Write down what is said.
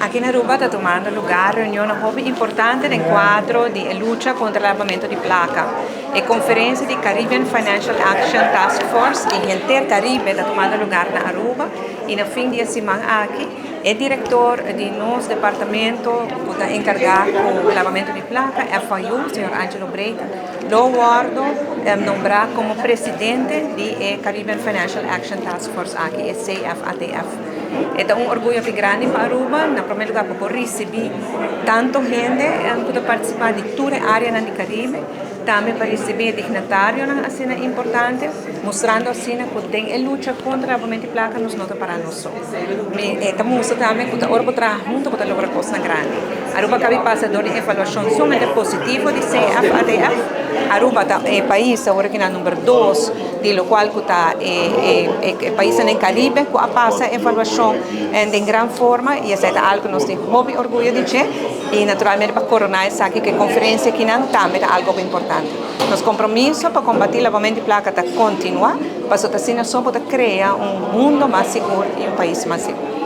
Aki na Aruba ta tumando lugar reunionnan hopi importante den cuadro di e lucha contra labamento di placa. E conferencia di Caribbean Financial Action Task Force di henter Caribe ta tumando lugar na Aruba y na fin di e siman aki e director di nos departamento cu ta encarga cu labamento di placa, FIU, señor Angelo Breyten, lo wordo nombra como presidente di e Caribbean Financial Action Task Force aki, e CFATF. E ta un orguyo hopi grandi pa Aruba, na prome lugar pa por ricibi tanto hende cu ta participa di tur e areanan di Caribe, tambe pa ricibi e dignatarionan asina importante, mustrando asina cu den e lucha contra labamento di placa nos no ta para nos so. E ta mustra tambe cu ta ora bo traha hunto bo ta logra cosnan grandi. Aruba a cabi pasa door di evaluacion sumamente positivo di CFATF. Aruba ta e pais awor aki na number dos di locual cu ta e paisnan den Caribe cu a pasa evaluacion den gran forma y esey ta algo cu nos tin hopi orguyo di dje y naturalmente pa corona esaki cu e conferencia akinan tambe ta algo importante. Nos compromiso pa combati lavamento di placa ta continua pasobra ta asina so bo ta crea un mundo mas sigur y un pais mas sigur.